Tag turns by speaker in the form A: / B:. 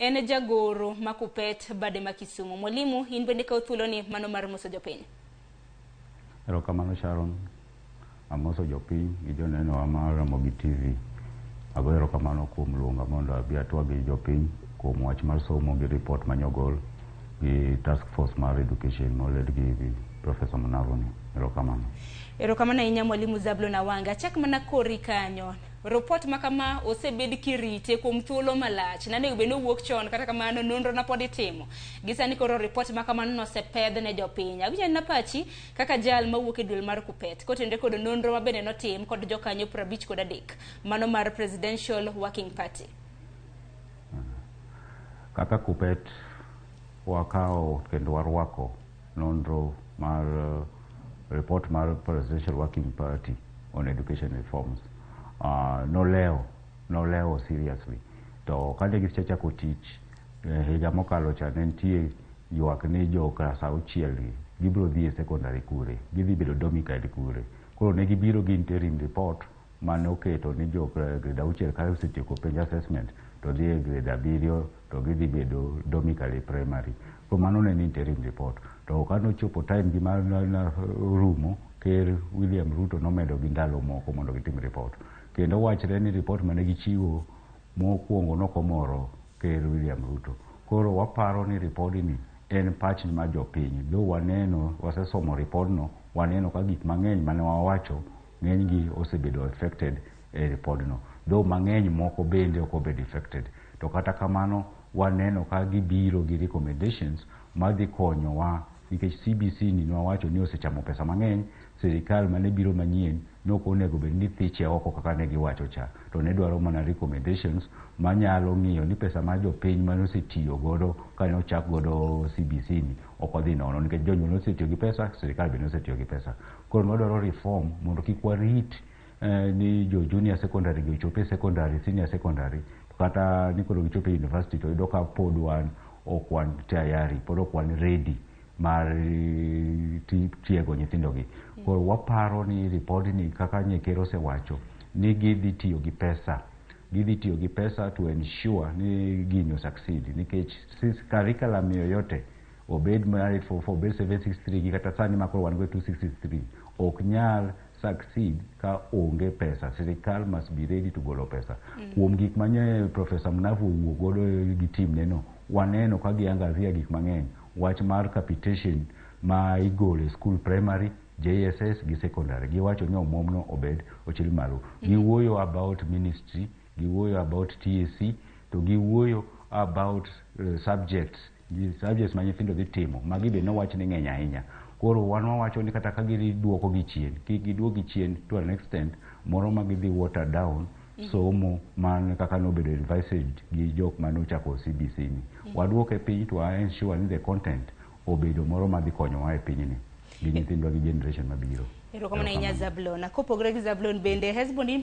A: En jagoro ma Kuppet bade ma Kisumu. Mwalimu, in bende kaw thuoloni mano mar moso jopiny.
B: Erokamano Sharon. Amoso jopiny gi jonenowa mar Ramogi TV. Agoyo erokamano kuom luonga mondo abi atwag gi jopiny kuom wach mar somo gi report manyogol gi task force mar education moled gi Professor Munavu ni. Erokamano.
A: Erokamano ahinya Mwalimu Zablon Awanga. Achak mana kori kanyo. Report ma kama osebed kirite kuom thuolo malach. Nanego bed ni owuok chon kata kamano nonro na pod itimo. Gi sani koro report ma kamano nosepedh ne jopiny. Awinjo anena pachi kaka jal mawuok e duol mar Kuppet kotenore kod nonro ma bende notim kod jokanyo 53 mano mar Presidential Working Party.
B: Kaka Kuppet wakawo kendo warwako nonro mar report mar Presidential Working Party on Education Reforms nolewo seriously to kane gisechako tich higa mokalo cha ne nitie ywak ni jo klas auchiel gi gibiro dhi e secondary kure gidhi bedo domiciled kure koro ne gibiro gi interim report mane oketo ni jo grade auchiel ka osetieko penj assessment to dhi e grade abiriyo to gidhi bedo domicile primary koro mano ne en interim report to kanochopo time gi mar rumo ker William Ruto nomedo gi ndalo moko mondo gitim report kendo wachre ni report mane gichiwo mokwongo nokomoro ker William Ruto koro waparo ni ripodni en pach mar jopiny though waneno wasesomo ripodno waneno ka gik mang'eny mane wawacho ng'enygi osebedo affected e ripodno though mang'eny moko bende ok obedo affected to kata kamano waneno ka gibiro gi recommendations madhi konyowa nikech CBC ni nwawacho ni osechamo pesa mang'eny sirikal mane biro manyien nok onego bed ni thiche oko kaka ne giwacho cha to ne dwaro mana recommendations manyalo ng'iyo ni pesa mar jopiny mane osetiyo godo kane ochak godo CBC ni ok odhi nono nikech jonyuol nosetiyo gi pesa sirikal bende nosetiyo gi pesa koro nwadwaro reform mondo kik warit ni jo junior secondary gi ochop e secondary senior secondary to kata ni koro gichop e university to yudo ka pod wan ok wan tayari pod ok wan ready mar tiego nyithindogi koro waparo ni ripodni kaka nye ker osewacho ni gidhi tiyo gi pesa gidhi tiyo gi pesa to ensure ni gini succeed nikech curriculum yoyote obed mar 844 obed 763 gi kata sani ma koro wan go 263 ok nyal succeed ka onge pesa sirikal must be ready to golo pesa kuom gik manye Professor Munavu owuok godo gi team ne no waneno ka giangazia gik mang'eny wach mar capitation ma igolo e school primary JSS gi secondary giwacho ni omuom no obed ochil malo giwuoyo about ministry giwuoyo about TSC to giwuoyo about subjects subjects ma nyithindo dhi timo magi be nowach ni ng'eny ahinya koro wan wawacho ni kata ka giduoko gi chien kik giduok gi chien to an extent moro ma gidhi water down somo man kaka nobedo envisaged gi jok manochako CBC ni waduoke piny to ensure ni the content obedo moro madhi konyowa e pinyni gi nyithindwa gi generation mabiro.
A: Erokamano ahinya Zablon. Kopogore gi Zablon bende Hesbon